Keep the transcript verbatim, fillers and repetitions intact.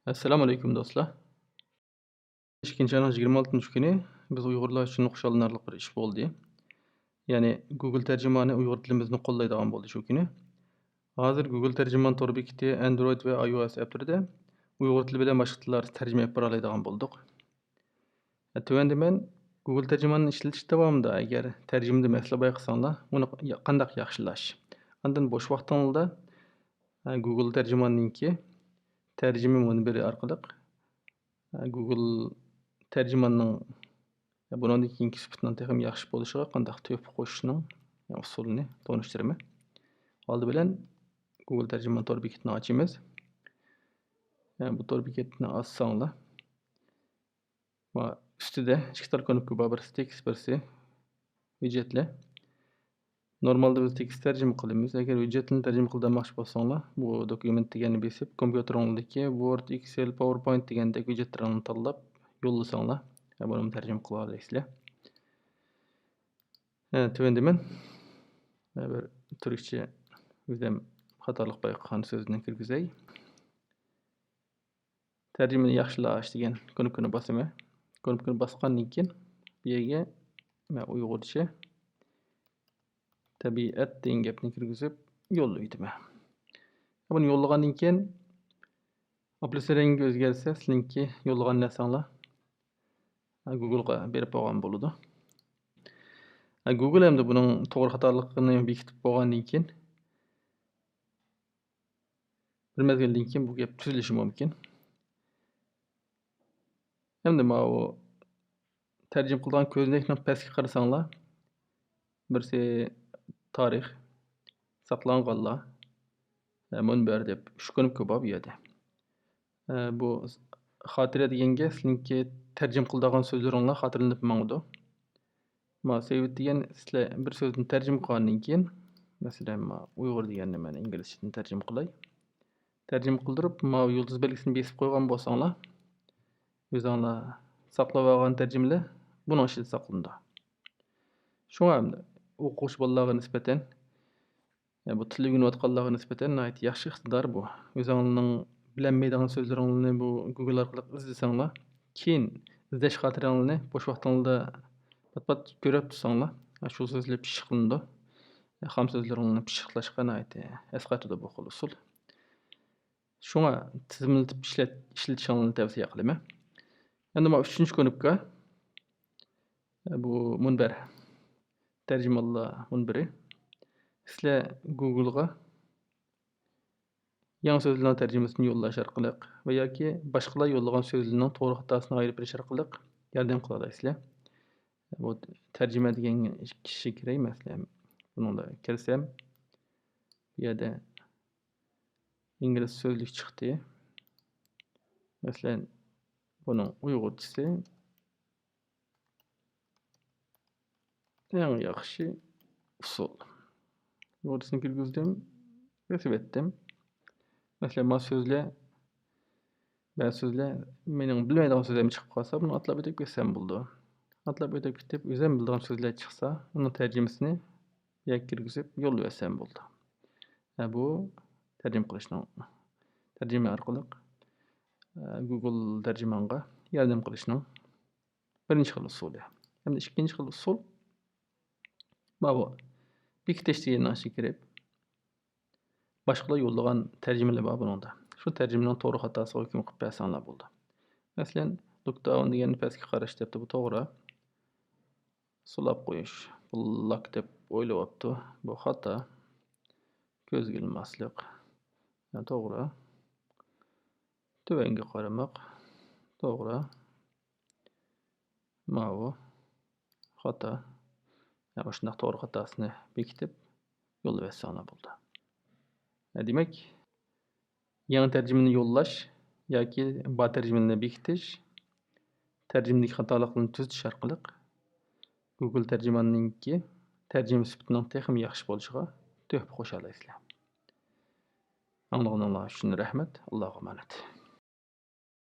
ئەسسالامۇ ئەلەيكۇم دوستلار. ئىككىنچى ئاينىڭ يىگىرمە ئالتىنچى كۈنى بىز ئۇيغۇرلار ئۈچۈن خۇشاللىنارلىق بىر ئىش بولدى. يەنى گۇگل تەرجىمانى ئۇيغۇر تىلىمىزنى قوللايدىغان بولدى شۇ كۈنى. ھازىر گۇگل تەرجىمان تور بېكىتى ئەندرويد ۋە ئاي ئو ئېس ئەپلىرىدە ئۇيغۇر تىلى بىلەن باشقا تىللاردا تەرجىمە ئېلىپ بارالايدىغان بولدۇق. تۆۋەندە مەن گۇگل تەرجىماننى ئىشلىتىش داۋامىدا ئەگەر تەرجىمىدە مەسىلە بايقىساڭلار، ئۇنى قانداق ياخشىلاش؟ ئاندىن بوش ۋاقتىڭلاردا، ئە، گۇگل تەرجىماننىڭكى تەرجىمە مۇنبىرى ئارقىلىق، ئە، گۇگل تەرجىماننىڭ، ئە، بۇنىڭدىن كېيىنكى سۈپىتىنىڭ تېخىمۇ ياخشى بولۇشىغا قانداق تۆھپە قوشۇشنىڭ، ئە، ئۇسۇلىنى تونۇشتۇرىمەن. ئالدى بىلەن گۇگل تەرجىمان تور بېكىتىنى ئاچىمىز. ئە، بۇ تور بېكىتىنى ئاچساڭلار، مانا ئۈستىدە ئىككى تال كۇنۇپكا بار، بىرسى تېكىست، بىرسى ھۆججەتلەر. نورمالدا بىز تېكىست تەرجىمە قىلىمىز. ئەگەر ھۆججەتلەرنى تەرجىمە قىلدۇرماقچى بولساڭلار، بۇ دوكۇمېنت دېگەننى بېسىپ، كومپيۇتېرىڭدىكى ۋورد، ئېكسېل، پاۋېرپوينت دېگەندەك ھۆججەتلىرىڭلارنى تاللاپ يوللىساڭلار، بۇنىمۇ تەرجىمە قىلالايسىلەر. ھە، تۆۋەندە مەن بىر تۈركچە ئۆزۈم خاتالىق بايقىغان سۆزنى كىرگۈزەي. تەرجىمىنى ياخشىلاش دېگەن كۇنۇپكىنى باسىمەن. كۇنۇپكىنى باسقاندىن كېيىن، بۇ يەرگە مەن ئۇيغۇرچە تەبىئەت دېگەن گەپنى كىرگۈزۈپ يوللىۋېتىمەن. بۇنى يوللىغاندىن كېيىن، ئاپېلسىن رەڭگى ئۆزگەرسە، سىلىڭكى يوللىغان نەرسەڭلار گۇگلغا بېرىپ بولغان بولىدۇ. گۇگل ئەمدى بۇنىڭ توغرا خاتالىقىنى بېكىتىپ بولغاندىن كېيىن، بىر مەزگىلدىن كېيىن بۇ گەپ تۈزۈلۈشى مۇمكىن. ئەمدى ماۋۇ تەرجىمە قىلىدىغان كۆزنەكنىڭ پەسكە قارىساڭلار، بىرسى تارىخ، ساقلانغانلار، ئە، مۇنبەر دەپ ئۈچ كۇنۇپكا بار بۇ يەردە. ئە، بۇ خاتىرە دېگەنگە سىلىڭكى تەرجىمە قىلىدىغان سۆزلىرىڭلار خاتىرىلىنىپ ماڭىدۇ. ما سېۋىت دېگەن سىلەر بىر سۆزنى تەرجىمە قىلغاندىن كېيىن، مەسىلەن، ما ئۇيغۇر دېگەننى مەن ئىنگلىزچىدىن تەرجىمە قىلاي. تەرجىمە قىلدۇرۇپ، ماۋۇ يۇلتۇز بەلگىسىنى بېسىپ قويغان بولساڭلار، ئۆزۈڭلار ساقلاۋالغان تەرجىمىلەر بۇنىڭ ئىچىدە ساقلىنىدۇ. شۇڭا ئوقۇغۇچى بالىلارغا نىسبەتەن، يەنى بۇ تىل ئۆگىنىۋاتقانلارغا نىسبەتەن ناھايىتى ياخشى ئىقتىدار بۇ. ئۆزۈڭلارنىڭ بىلەلمەيدىغان سۆزلىرىڭلارنى بۇ گۇگل ئارقىلىق ئىزدىسەڭلار، كېيىن ئىزدەش خاتىرەڭلارنى بوش ۋاقتىڭلاردا پات-پات كۆرۈپ تۇرساڭلار، شۇ سۆزلەر پىششىقلىنىدۇ. خام سۆزلىرىڭلارنى پىششىقلاشقا ناھايىتى ئەسقاتىدۇ بۇ خىل ئۇسۇل. شۇڭا تىزىملىتىپ ئىشلەت-، ئىشلىتىشىڭلارنى تەۋسىيە قىلىمەن. ئەمدى مانا ئۈچىنچى كۇنۇپكا، بۇ مۇنبەر، تەرجىمانلار مۇنبىرى. سىلەر گۇگلغا يېڭى سۆزلەرنىڭ تەرجىمىسىنى يوللاش ئارقىلىق ۋە ياكى باشقىلار يوللىغان سۆزلەرنىڭ توغرا خاتاسىنى ئايرىپ بېرىش ئارقىلىق ياردەم قىلالايسىلەر. بۇ تەرجىمە دېگەن كىشى كىرەي، مەسىلەن، بۇنىڭدا كىرسەم، بۇ يەردە ئىنگلىز سۆزلۈك چىقتى. مەسىلەن، بۇنىڭ ئۇيغۇرچىسى ئەڭ ياخشى ئۇسۇل. ئۇيغۇرچىسىنى كىرگۈزدۈم ۋە سېۋەتتىم. مەسىلەن، ما سۆزلەر، بەزى سۆزلەر مېنىڭ بىلمەيدىغان سۆزلىرىم چىقىپ قالسا، بۇنى ئاتلاپ ئۆتۈپ كەتسەم بولىدۇ. ئاتلاپ ئۆتۈپ كېتىپ، ئۆزۈم بىلىدىغان سۆزلەر چىقسا، ئۇنىڭ تەرجىمىسىنى يەنە كىرگۈزۈپ يوللىۋەتسەم بولىدۇ. ھە، بۇ تەرجىمە قىلىشنىڭ، تەرجىمە ئارقىلىق، ئە، گۇگل تەرجىمانغا ياردەم قىلىشنىڭ بىرىنچى خىل ئۇسۇلى. ھەمدە ئىككىنچى خىل ئۇسۇل، ماۋۇ بېكىتىش دېگەننىڭ ئىچىگە كىرىپ، باشقىلار يوللىغان تەرجىمىلەر بار بۇنىڭدا. شۇ تەرجىمىنىڭ توغرا خاتاسىغا ھۆكۈم قىلىپ بەرسەڭلار بولىدۇ. مەسىلەن، لوك داۋن دېگەننى پەسكە قاراش دەپتۇ، بۇ توغرا. سولاپ قويۇش. بۇ لاك دەپ ئويلىۋاپتۇ. بۇ خاتا. كۆزگە ئىلماسلىق. يا، توغرا. تۆۋەنگە قارىماق. توغرا. ماۋۇ. خاتا. يا، مۇشۇنداق توغرا خاتاسىنى بېكىتىپ يوللىۋەتسەڭلار بولدى. يا، دېمەك، يېڭى تەرجىمىنى يوللاش ياكى بار تەرجىمىلەرنى بېكىتىش، تەرجىمىدىكى خاتالىقلارنى تۈزىتىش ئارقىلىق گۇگل تەرجىماننىڭكى تەرجىمە سۈپىتىنىڭ تېخىمۇ ياخشى بولۇشىغا تۆھپە قوشالايسىلەر. ئاڭلىغىنىڭلار ئۈچۈن رەھمەت. ئاللاغا ئامانەت.